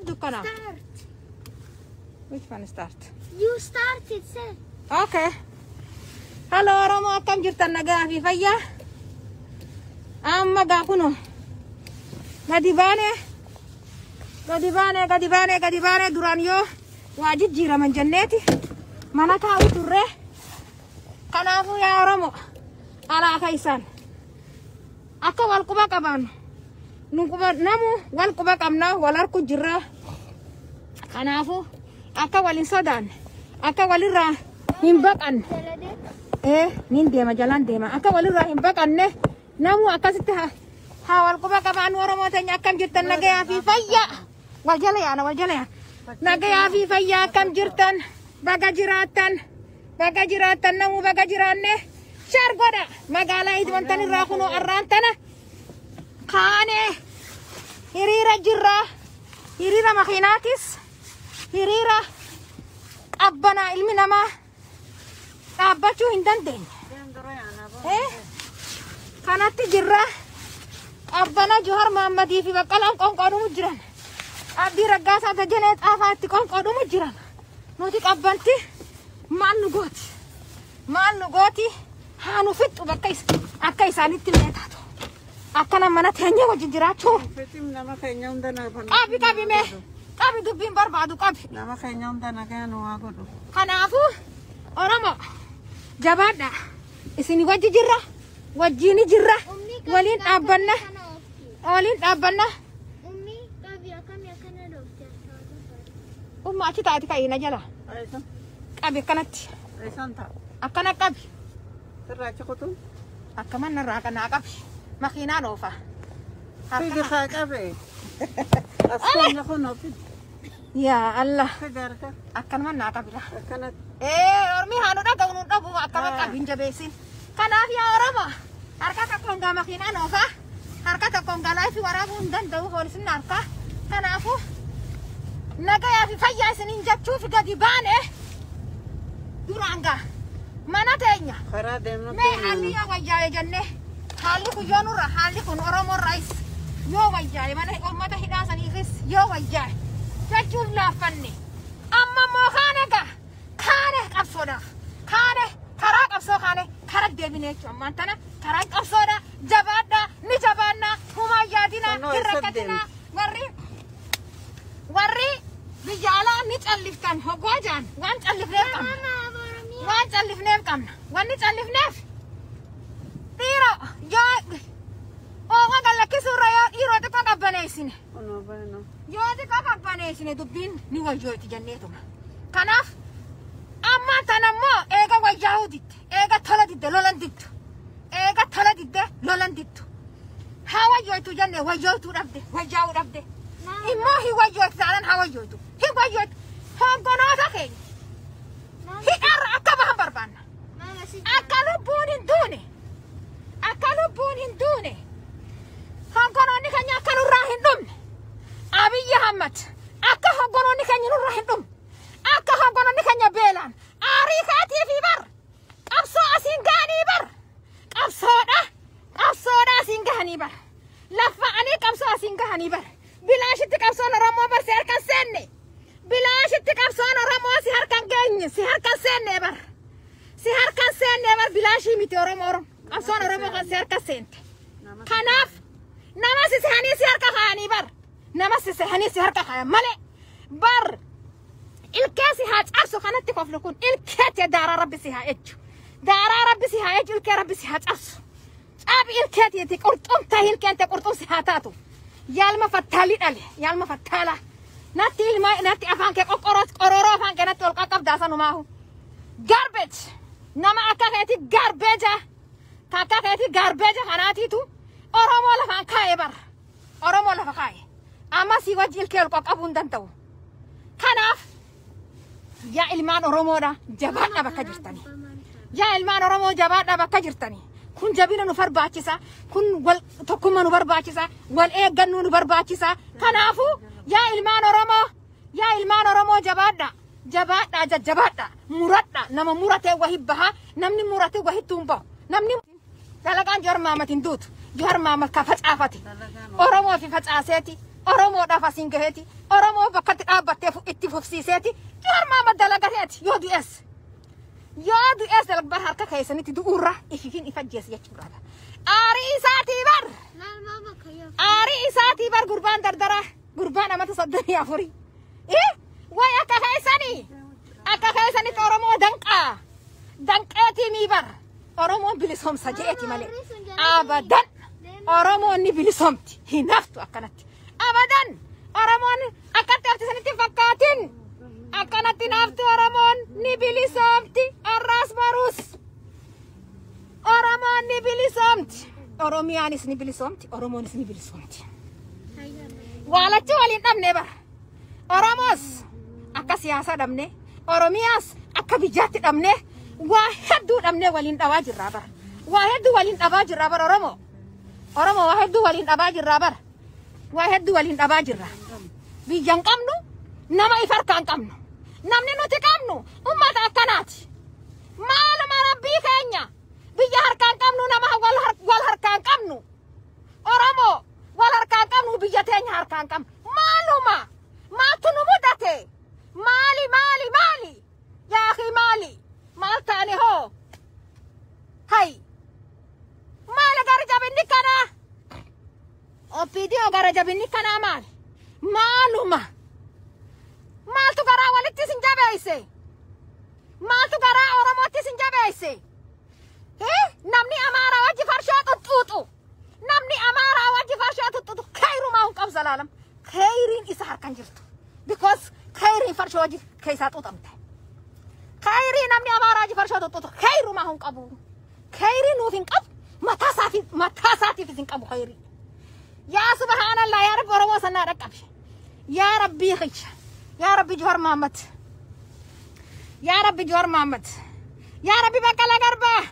Dukkana. Start. Which one start? You started, sir. Okay. Hello Oromoo, akkam jirtan? Nagaa fi fayyaa? Amma gaa kuno gadi baane, gadi baane, gadi baane, gadi baane. Duraan yoo waa jijjiiraman jenneeti mana taa'u turre. Kanaafuu yaa Oromoo, alaa keessaan akka wal quba qabaannu, nu quba namu wal quba qabna, wal harku jirra. Kanaafuu akka wal hin sodaanne, akka walirraa hin baqanne. Ee, nin deema, jalaan deema. Akka walirraa hin baqanne, namu akkasitti haa wal quba qabaannu. Oromoo teenya, akkam jirtan? Nagayaa fi fayyaa? Wal jala yaana, wal jala yaana. Nagayaa fi fayyaa, akkam jirtan? Baga jiraattan, baga jiraattan, namu baga jiraanne. Share godha. Magaalaa Edmonton irraa kunoo arraan tana kaane hiriira jirra. Hiriira makiinaatis, hiriira qabbanaa, ilmi namaa dhaabbachuu hin dandeenye. Eh? Kanatti jirra. Qabbana Johar Mahammadii fi Baqqalaan qonqoodhumu jiran. Abdii Raggaasaa Dajanee Xaafaatti qonqoodhumu jiran. Nuti qabbanti maal nu gooti? Maal nu gooti? Haa nu fixxu, bakka akka isaanitti illee taatu. Akkana mana teenya wajjin jiraachuu. Fitim, nama keenya hunda na Qabi, qabi mee. Qabi, dubbiin barbaadu qabi. Nama keenya hunda nagaa nu haa godhu. Kanaafuu Oromoo, jabaadha. Isin wajji jirra. Wajjiini jirra. Waliin dhaabbanna. Waliin dhaabbanna. Ummi, qabi, akkamii akkana dhoofte? Umma, achi taati, ka'ii na jala. Eessan? Qabi akkanatti. Eessan ta'a? Akkana qabi. Sirraa achi kutu? Akka manna irraa kanaa qabi. Makiinaan oofa. Fidi, haa qabe. As keenya kunoo, fidi. Yaa Allah. Fidi harka. Akkanuma naa qabila. Akkanatti. Ee, ormi haa nu dhaga'u, nu dhabu, akkama qabi hin jabeessin. Kanaaf yaa Oromoo, harka tokkoon gaa makiinaan oofa. Harka tokkoon gaa live waraabuu hin danda'u, poolisiin harka. Kanaafuu nagayaa fi fayyaa isiniin jechuuf gadi baane. Duraan gaa mana teenya. Karaa deemnu. Mee haalli yoo wayyaa'e jennee, haalli kun yoo nurra, haalli kun Oromoorraayis yoo wayyaa'e, mana uummata hidhaa saniifis yoo wayyaa'e jechuuf laaffanne. Amma immoo kaane gaa, kaane qabsoodhaaf, kaane karaa qabsoo, kaane karaa deebine jechuudha. Ammaan tana karaa qabsoodha. Jabaadhaa, ni jabaannaa, humaa yaadinaa, Kunnoo hin eessa rakkatinaa. Warri biyya alaa ni calliftan hoggaa jaan, waan callifneef qabna. Waan callifneef qabna. Wanni callifneef, dhiiroo, yoo ooqa gallakkisuurra yoo dhiiroo xiqqoo qabbaneessine. Kunoo baanoo. Yoo xiqqoo qabbaneessine, dubbiin ni wayyooti jenneetuma. Kanaaf ammaan tana immoo eega wayyaa'uu didde, eega tola didde, lolan diddu. Eega tola didde, lolan diddu. Haa wayyootu jenne, wayyootuu dhabde, wayyaa'uu dhabde. Immoo hin wayyootu taanaan, haa wayyootu. Hin wayyootu. Hogganoota keenya hidhaarra akka bahan barbaanna. Akka lubbuun hin duune, akka lubbuun hin duune, hogganoonni keenya akka nurraa hin dhumne, Abiyyi Ahmad, akka hogganoonni keenya nurraa hin dhumne, akka hogganoonni keenya beelaan aarii kaatii fi bar qabsoo asiin gahanii bar, qabsoodha, qabsoodha asiin gahanii bar, laffa'anii qabsoo asiin gahanii bar. Bilaashitti qabsoon Oromoo bar si harkan seenne. Bilaashitti qabsoon Oromoo si harkan geenye, si harkan seenne bar, si harkan seenne bar. Bilaashii miti Oromoo, Oromoo qabsoon Oromoo kan si harka seente. Kanaaf nama sisihanii si harka kaayanii bar, nama sisihanii si harka kaayan malee bar, ilkee si haa cabsu. Kanatti koflu kun ilkeetti daaraa rabbi si haa echu, daaraa rabbi si haa echu, ilkee rabbi si haa cabsu. Cabi ilkeetiiti, qurxumta ilkeente, qurxum si haa taatu. Yaalma fattaalii dhale, yaalma fattaala natti ilma natti afaan kee qoqqoroos, qororoo afaan kee natti ol qaqqabdaa sanumaahu. Garbage, nama akka keeti garbage, ka akka keeti garbage kanaatiitu Oromoo lafaan kaa'e bar, Oromoo lafa kaa'e. Amma si wajji ilkee ol qaqqabuu hin danda'u. Kanaaf yaa ilmaan Oromoodha, jabaadha bakka jirtanii. Yaa ilmaan Oromoo, jabaadha bakka jirtanii. Kun jabina nu barbaachisa, kun wal tokkummaa nu barbaachisa, wal eeggannuu nu barbaachisa. Kanaafuu yaa ilmaan Oromoo, yaa ilmaan Oromoo, jabaadha, jabaadha, jajjabaadha, muradha. Nama muratee wahi baha, namni muratee wahittuu hin bahu. Namni dalagaan Jowaar Mahammad hin duutu. Jowaar Mahammad ka facaafate Oromoo fi facaaseeti. Oromoodhaaf asiin gaheeti. Oromoo bakkatti dhaabbattee itti fufsiiseeti. Jawaar Mohaammed dalagateeti yoo du'es. Yoo du'es dalagbar harka keessanitti du'uurra ifiifin ifajjees jechuudha. Aarii isaatii bar. Laal maama kayyoo. Aarii isaatii bar gurbaan dardaraa. Gurbaan amata 34. Eh? Way akka keessanii. Akka keessanitti Oromoo danqaa. Danqeetii mii bar. Oromoon bilisoomsa je'eeti malee. Abadan. Oromoon ni bilisoomti. Hin haftu akkanatti. Abadan. Oromoon akkatti hafti sanitti hin fakkaatin. Akkanatti hin haftu Oromoon ni bilisoomti. Arraas barus. Oromoon ni bilisoomti. Oromiyaanis ni bilisoomti. Oromoonis ni bilisoomti. Waalachi waliin dhabne bara. Oromoos akka siyaasaa dhabne, Oromiyaas akka biyyaatti dhabne, waa hedduu dhabne waliin dhabaa jirraa bara. Waa hedduu waliin dhabaa jirraa bara Oromoo. Oromoo waa hedduu waliin dhabaa jirraa bara. Waa hedduu waliin dhabaa jirra. Biyya hin qabnu, nama if harkaa hin qabnu. Namni nuti qabnu uummata akkanaati. Maaluma rabbii keenya biyya harkaa hin qabnu nama wal harkaa hin qabnu. Oromoo wal harkaa hin qabnu biyya teenya harkaa hin qabnu. Maaluma maaltu nu mudate? Maali maali maali? Yaaqii maali? Maal taane hoo? Hay! Maali gara jabinni kanaa? OPDO gara jabinni kanaa maali? Maaluma? Maaltu garaa walitti isin jabeesse? Maaltu garaa Oromootti isin jabeesse? Namni Amaaraa wajji farshoo xuxuuxu. Namni Amaaraa wajji farshoo xuxuuxu khayrumaa hin qabu zalaalam. Khayriin isa harkan jirtu. Because khayriin farshoo wajji keessaa xuuxamte. Khayrii namni Amaaraa wajji farshoo xuxuuxu khayrumaa hin qabu. Khayrii nuuf hin qabu. Mataa isaatiifis hin qabu khayrii. Yaa subhaanallah yaa Rabbi Oromoo sanaa dhaqqabi. Yaa Rabbii kiyya. Yaa Rabbi Jawaar Mohaammed. Yaa Rabbi Jawaar Mohaammed. Yaa Rabbi Baqqalaa Garbaa.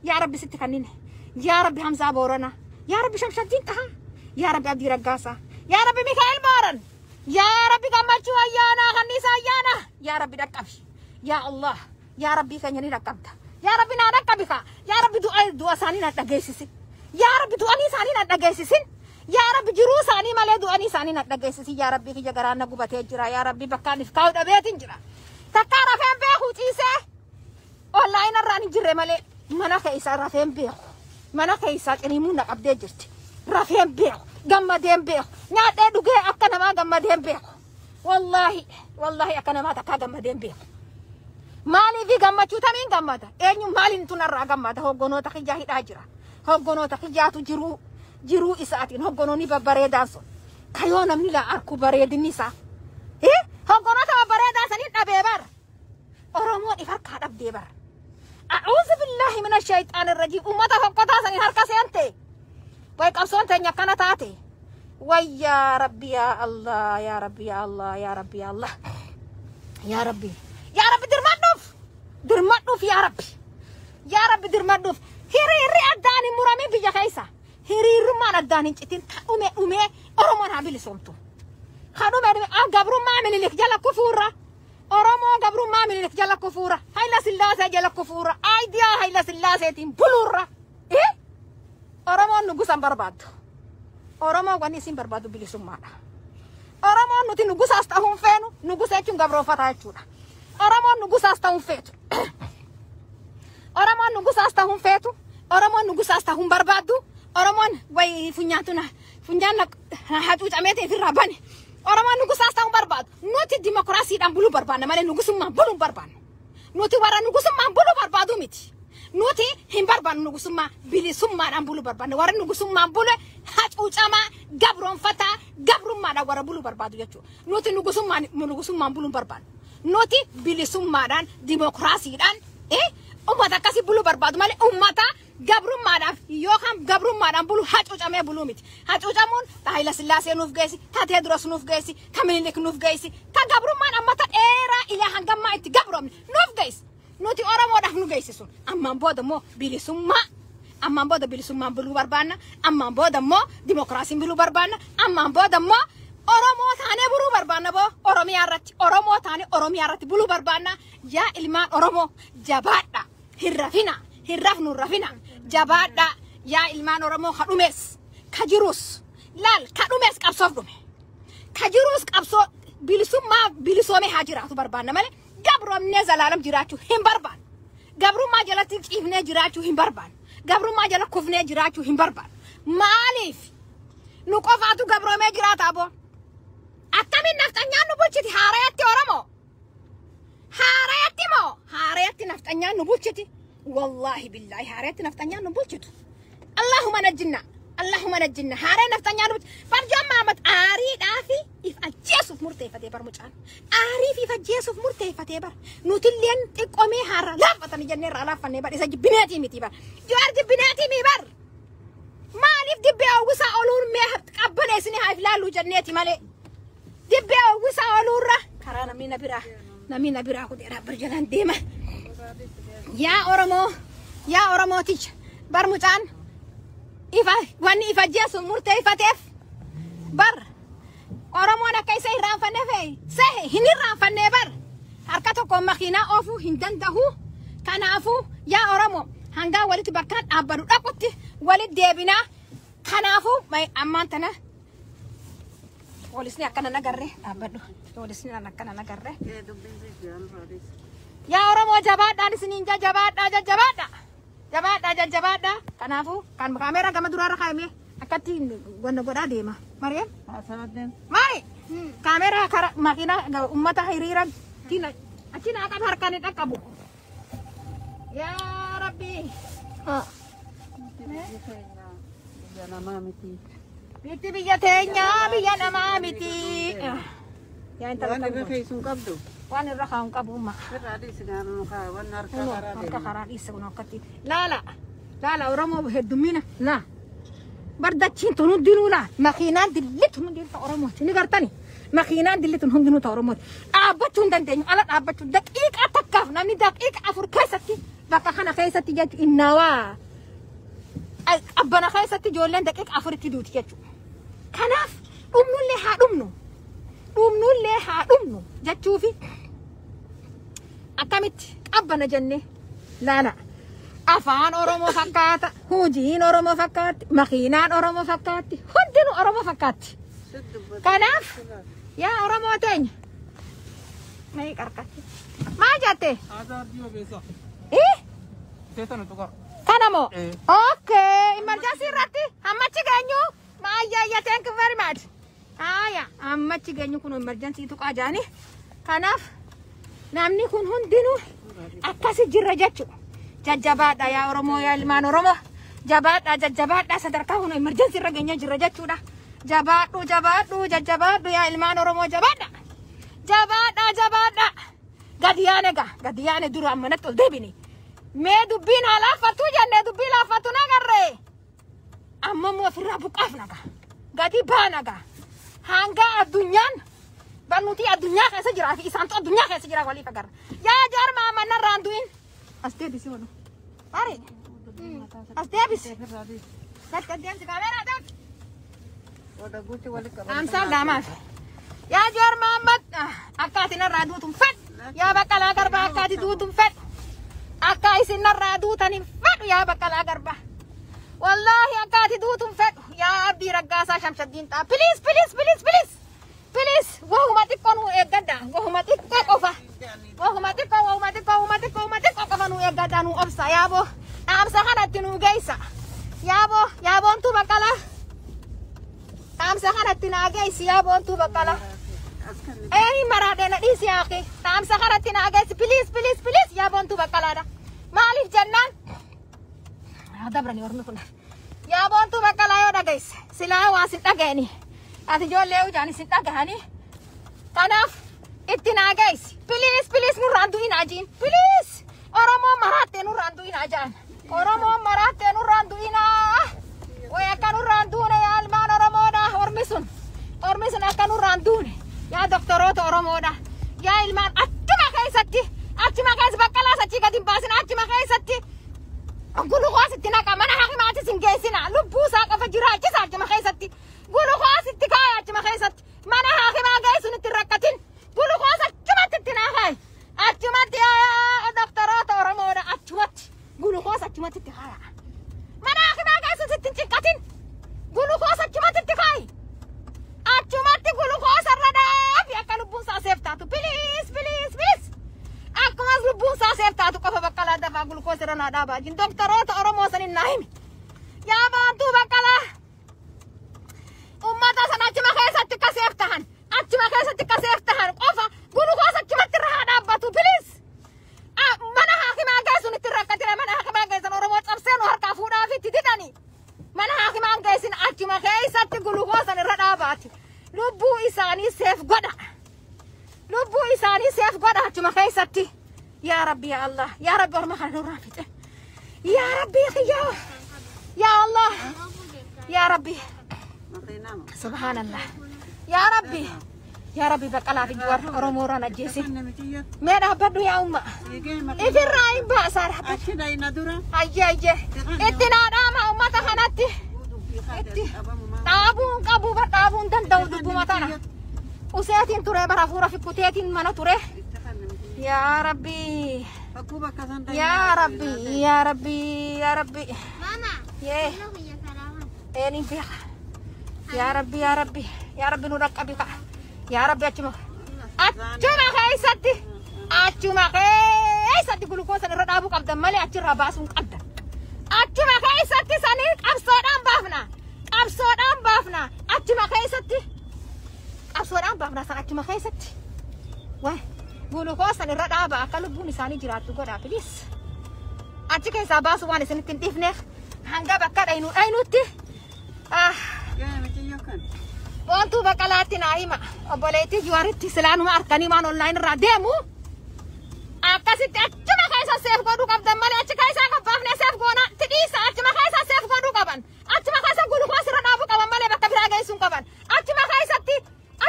Yaa Rabbi sitti kannine. Yaa Rabbi Hamzaa Boorana. Yaa Rabbi Shamshattiin Tahaa. Yaa Rabbi Abdii Raggaasaa. Yaa Rabbi Mikaa'el Booran. Yaa Rabbi Gammachuu Ayyaanaa Kanniisaa Ayyaanaa. Yaa Rabbi dhaqqabi. Yaa Allah. Yaa Rabbii keenya ni dhaqqabda. Yaa Rabbi naa dhaqqabi kaa. Yaa Rabbi du'a isaanii na dhageessisin. Yaa Rabbi du'anii isaanii na dhageessisin. Yaa Rabbi jiruu isaanii malee du'anii isaanii na dhageessisin. Yaa Rabbi kiyya garaan na gubatee jira. Yaa Rabbi bakkaan if kaa'u dhabeetiin jira. Takkaa rafeen beeku ciisee. Onlaayina irraan hin jirre malee mana keessaa rafeen beeku. Mana keessaa ciniimuu na qabdee jirti. Rafeen beeku. Gammadeen beeku. Nyaadhee dhugee akka namaa gammadeen beeku. Wallaahi wallaahi akka namaa takkaa gammadeen beeku. Maaliif gammachuu tamiin gammada? Eenyu maaliin tun irraa gammada? Hoggonoota kiyyaa hidhaa jira. Hoggonoota kiyyaatu jiruu isaatiin hoggonoonni babbareedaan sun. Kayoo namni laa arku bareedinni isaa. Hoggonoota babbareedaa saniin dhabee bara. Oromoon if harkaa dhabdee bara. A'uuzu billaahi mina shayxaan irrajiim. Uummata hokkotaa saniin harka seente. Way qabsoon teenya akkana taate. Way yaa Rabbi yaa Allah yaa Rabbi yaa Allah yaa Rabbi yaa Allah. Yaa Rabbi. Yaa Rabbi dirmadhuuf. Dirmadhuuf yaa Rabbi. Yaa Rabbi dirmadhuuf. Hiriirri addaan hin muramin biyya keessa. Hiriirummaan addaan hin citin. Dhume dhumee Oromoon haa bilisoomtu. Ka dhume dhume gabrummaa Minilik jala kufuurra. Oromoo gabrummaa Minilik jala kufuurra. Hayila Sillaasee jala kufuurra. Aayidiyaa Hayila Sillaaseetiin buluurra. Oromoon nugusa hin barbaaddu. Oromoon wanni isin barbaaddu bilisummaadha. Oromoon nuti nugusaas ta'uu hin feenu. Nugusa jechuun gabroonfataa jechuudha. Oromoon nugusaas ta'uu hin feetu. Oromoon nugusaas ta'uu hin feetu. Oromoon nugusaas ta'uu hin barbaaddu. Oromoon wayi funyaantu na funyaan na hacuucameetii ofirraa bane. Oromoon nugusaas ta'uu hin barbaadu. Nuti dimokiraasiidhaan buluu barbaanna malee nugusummaan buluu hin barbaannu. Nuti warra nugusummaan buluu barbaadu miti. Nuti hin barbaannu nugusummaa bilisummaadhaan buluu barbaanna. Warri nugusummaan bule hacuucamaa gabroonfataa gabrummaadhaan warra buluu barbaadu jechuudha. Nuti nugusummaan buluu hin barbaannu. Nuti bilisummaadhaan dimokiraasiidhaan uummata akkasii buluu barbaadu malee uummata gabrummaadhaaf yookaan gabrummaadhaan bulu hacuucamee buluu miti. Hacuucamuun ta Hayila Sillaasee nuuf geessi, ta Teediroos nuuf geessi, ta Minilik nuuf geessi, ta gabrummaan ammata dheeraa ilaa hangammaa itti gabroomne nuuf geessi. Nuti Oromoodhaaf nu geessi sun. Ammaan booda immoo bilisummaa. Ammaan booda bilisummaan buluu barbaanna. Ammaan booda immoo dimokiraasiin buluu barbaanna. Ammaan booda immoo Oromoo taanee buluu barbaanna boo Oromiyaa irratti. Oromoo taanee Oromiyaa irratti buluu barbaanna. Yaa ilmaan Oromoo jabaadha. Hin rafina. Hin rafnu hin rafina. Jabaadha. Yaa ilmaan Oromoo ka dhumes ka jirus. Laal ka dhumes qabsoof dhume. Ka jiruus qabsoo bilisummaa bilisoomee haa jiraatu barbaanna malee gabroomnee zalaalam jiraachuu hin barbaannu. Gabrummaa jalatti ciifnee jiraachuu hin barbaannu. Gabrummaa jala kufnee jiraachuu hin barbaannu. Maaliif? Nu qofaatu gabroomee jiraata aboo. Akkamiin nafxanyaan nu bulchiti haarayatti Oromoo? Haarayatti moo? Haarayatti nafxanyaan nu bulchiti. Wallaahi billaahi haarayatti nafxanyaan nu bulchitu. Allahumma najjinna. Allahumma najjinna. Haaraya nafxanyaan nu bulchitu. Barjoon Maamad aariidhaa fi if ajjeesuuf murteeffatee bar mucaan. Aarii fi if ajjeesuuf murteeffatee bar. Nutilleen xiqqoomee haara laaffatanii jennee irraa laaffannee bar. Isa jibbineetii miti bar. Jawaar jibbineetii mii bar. Maaliif dibbee hawwisaa ooluun mee qabbaneessini haa ilaallu jenneeti malee. Dibbee hawwisaa ooluurra karaa namni na biraa namni na biraa kuteera bar jalaan deema. Yaa Oromoo yaa Oromooticha bar mucaan ifa wanni ifa jeesu murteeffateef bar Oromoon akka isa irraanfanne fe'e sehe hin irraanfanne bar harka tokkoon makiinaa oofuu hin danda'u. Kanaafuu yaa Oromoo hangaa walitti bakkaan dhaabbatu dhaqutti walitti deebinaa. Kanaafuu ammaan tana poolisni akkana nagarre dhaabbadhu. Poolisni akkana nagarre. Yaa Oromoo jabaadhaan isiniin jabaadhaa jajjabaadhaa. Jabaadhaa jajjabaadhaa. Kanaafuu kan kaameeraa gama duraarra kaa'ame akkatti wanna godhaa deema. Mariam? Mari! Kaameeraa kara makiinaa uummata hiriiran achi naa qaba harkaan hin dhaqqabu. Yaa Rabbi. Biyya namaa miti. Bitti biyya teenyaa biyya namaa miti. Yaa intala Waan irra keessuun qabdu. Waan irra kaa'uun qabu umma. Irraa dhiisi gaaruu kaa waan harka Kunoo karaa harka deemu. karaa dhiisse kunoo akkatti. Laala laala Oromoo heddummina laa. Bardachiin tun hundinuu laa makiinaan dilli tun hundinuu ta Oromooti ni gartani. Makiinaan dilli tun hundinuu ta Oromooti. Dhaabbachuu hin dandeenyu ala dhaabbachuu daqiiqaa takkaaf namni daqiiqa 4 keessatti bakka kana keessatti jechuun innaawaa. Qabbana keessatti ijoolleen daqiiqa 4tti duuti jechuudha. Kanaaf dhumnullee haa dhumnu. Dhumnullee haa dhumnu jechuufi akkamitti qabbana jennee laala. Afaan Oromoo fakkaata, hojiin Oromoo fakkaatti, makiinaan Oromoo fakkaatti, hundinuu Oromoo fakkaatti. Kanaaf yaa Oromoo teenya. Mee qarqatti. Maa jette? Kana moo? Okay, emergency irratti hammachi geenyu maayyaayya thank you very much. Haaya, hammachi geenyu kun emergency tuqaa jaani. Kanaaf namni kun hundinuu akkasi jirra jechuudha. Jajjabaadha yaa Oromoo yaa ilmaan Oromoo. Jabaadha jajjabaadha sadarkaa kun emergency irra geenye jirra jechuudha. Jabaadhu jabaadhu jajjabaadhu yaa ilmaan Oromoo jabaadha. Jabaadha jabaadha. Gadi yaane gaa gadi yaane dura ammanatti ol deebine. Mee dubbiin haa laaffattu jennee dubbii laaffattu nagarree. Amma immoo ofirraa buqqaaf nagaa. Gadi baa nagaa. Hanga addunyaan barnuutii addunyaa keessa jiraa fi isaantu addunyaa keessa jira waliif agarra. Yaa jaarmaa manarraan du'in. As deebisi oolu. Ari. As deebisi. Gad deemsi kaameeraa deemsi. Amsaan laamaaf. Yaa jaarmaa amma akka ati narraa duutu hin fedhu. Yaa Baqqalaa Garbaa akka ati duutu hin fedhu. Akka isin narraa duutan hin fedhu yaa Baqqalaa Garbaa. Wallaahi akka ati duutu hin fedhu yaa Abdii Raggaasaa Shamshaddiin Xaa. Please please please please. Please wahuma xiqqoo nu eeggadha. Wahuma xiqqoo qofa. Wahuma xiqqoo wahuma xiqqoo wahuma xiqqoo wahuma xiqqoo qofa nu eeggadha nu obsa yaaboo. Dhaamsa kanatti nu geessa. Yaaboo yaaboontuu Baqqalaa. Dhaamsa kanatti naa geessi yaaboontuu Baqqalaa. Ee maraadhee na dhiisi yaaqi. Dhaamsa kanatti naa geessi please please please yaaboontuu Baqqalaadha. Maaliif jennaan? Dabrani ormi kun. Yaaboontuu Baqqalaa yoo dhageesse silaa waa sin dhaga'ani. Ati ijoollee ujaan isin dhagahanii. Kanaaf itti naa geessi. Please please nurraan du'in ajiin. Please Oromoo maraattee nurraan du'in ajaan. Oromoo maraattee nurraan du'inaa. Way akka nurraan duune yaa ilmaan Oromoodha ormi sun. Ormi sun akka nurraan duune. Yaa doktoroota Oromoodha. Yaa ilmaan achuma keessatti achuma keessa Baqqalaas achii gadi hin baasin achuma keessatti. Gulukoos itti naqa mana hakimaatis hin geessina lubbuu isaa qofa jiraachisa achuma keessatti. Gulukoos itti kaaya achuma keessatti. Mana hakimaa geessuun itti rakkatin. Gulukoos achumatti itti naa kaayi. Achumatti yaa doktoroota Oromoodha achumatti. Gulukoos achumatti itti kaaya. Mana hakimaa geessuun itti hin cinqatin. Gulukoos achumatti itti kaayi. Achumatti gulukoos Gulukoos irra naa dhaabaa jin doktoroota Oromoo sanin naa himi. Yaa Boontuu Baqqalaa. Ummata sana achuma keessatti akka safe tahan, achuma keessatti akka safe tahan qofa gulukoos achumatti irra haa dhaabbatu, please. Mana haakimaa geessuun itti rakkatira. Mana haakimaa geessan Oromoo cabsee nu harkaa fuudhaaf itti didani. Mana haakimaan geessin, achuma keessatti gulukoosan irra dhaabaati. Lubbuu isaanii safe godha. Lubbuu isaanii safe godha achuma keessatti. Yaa Rabbi, yaa Allah, yaa Rabbi, orma kana nurraa fixe. Yaa Rabbi kiyyaa, yaa Allah, yaa Rabbi. Subhaanallah. Yaa Rabbi, yaa Rabbi, Baqqalaa fi Jawaar Oromoo irraan ajjeese. Mee dhaabbadhu yaa umma. Ifirraa hin baasaa dhaabbadhu. Achi dhayna dura. Ayyee, ayyee. Itti naa dhaama ummata kanatti. Itti dhaabuun qabu bar, dhaabuu hin danda'u dubbuma tana. Useetiin ture bara hafuura fikkuteetiin mana ture. Yaa Rabbi. Yaa Rabbi, yaa Rabbi, yaa Rabbi. Mama. Yee. Inni kiyya karaa kana. Eeniin beeka. Yaa Rabbi, yaa Rabbi, yaa Rabbi, nu dhaqqabi ka'a. Yaa Rabbi, achuma keessatti, achuma keessatti gulukoosan irra dhaabuu qabdan malee achirraa baasuu hin qabdan. Achuma keessatti sanii qabsoodhaan baafna. Qabsoodhaan baafna. Achuma keessatti qabsoodhaan baafna san achuma keessatti. Waay, gulukoosan irra dhaaba, akka lubbuun isaanii jiraattu godhaa, please. Achi keessaa baasuu waan isinitti hin dhiifneef hanga bakka dhaynu dhaynutti. Ah. Boontuu Baqqalaatti naa hima. Obboleettii Jawaaritti silaanuma harkanii waan online irraa deemu. Akkasitti achuma keessa safe godhuu qabdan malee achi keessaa qabbaafnee safe goona tidhiisa. Achuma keessa safe godhuu qaban. Achuma keessa gulukoos irra dhaabuu qaban malee bakka biraa geessuu hin qaban. Achuma keessatti,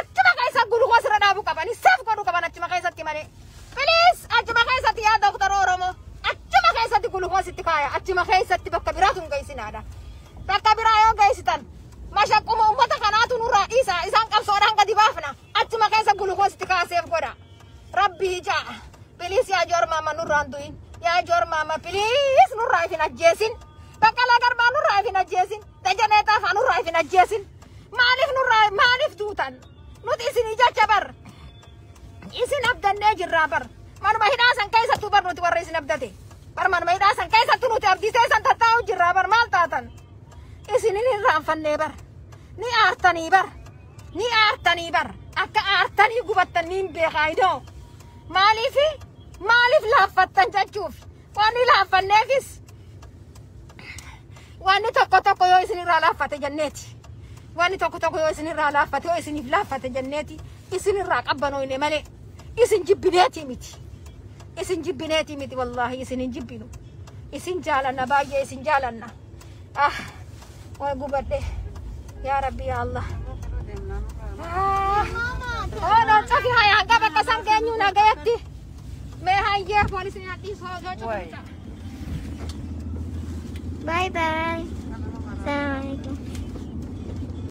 achuma keessa gulukoos irra dhaabuu qaban. Safe godhuu qaban achuma keessatti malee. Please, achuma keessatti, yaa doktara Oromoo. Achuma keessatti gulukoos itti kaaya. Achuma keessatti, bakka biraatu hin geessinaadha. Bakka biraa yoo geessitan mashaqquma uummata kanaatu nurraa dhiisa. Isaan qabsoodhaan gadi baafna. Achuma keessa gulukoos itti kaaseef godha. Rabbii ja'a. Please, yaa Joor maama, nurraan du'in. Yaa Joor maama, please, nurraa ifin ajjeesin. Baqqalaa Garbaa nurraa ifin ajjeesin. Dajanee Xaafaa nurraa ifin ajjeesin. Maaliif nurraa, maaliif duutan? Nuti isinii jecha bar. Isin abdannee jirraa bar. Manuma hidhaa san keessattuu bar nuti warra isin abdate. Bar manuma hidhaa san keessattuu nuti abdisee san tattaa'u jirraa bar, maal taatan? Isinin irraanfannee bar. Ni aartanii bar. Ni aartanii bar. Akka aartanii gubattan niin beekaa idoo. Maaliifi, maaliif laaffattan jechuuf. Wanni laaffanneefis wanni tokko tokko yoo isinirraa laaffate jenneeti. Wanni tokko tokko yoo isinirraa laaffate, yoo isiniif laaffate jenneeti isinirraa qabbanooyne malee isin jibbineeti miti. Isin jibbineeti miti, wallaahi isin hin jibbinu. Isin jaalanna, baay'ee isin jaalanna. Ah, way gubadhe. Yaa Rabbi, yaa Allah. Ah. Oh, no, cafi haya hanga bakka san geenyu nagayatti. Mee hayyee, poolisiin hadhiisoo yoo cufta. Bye bye.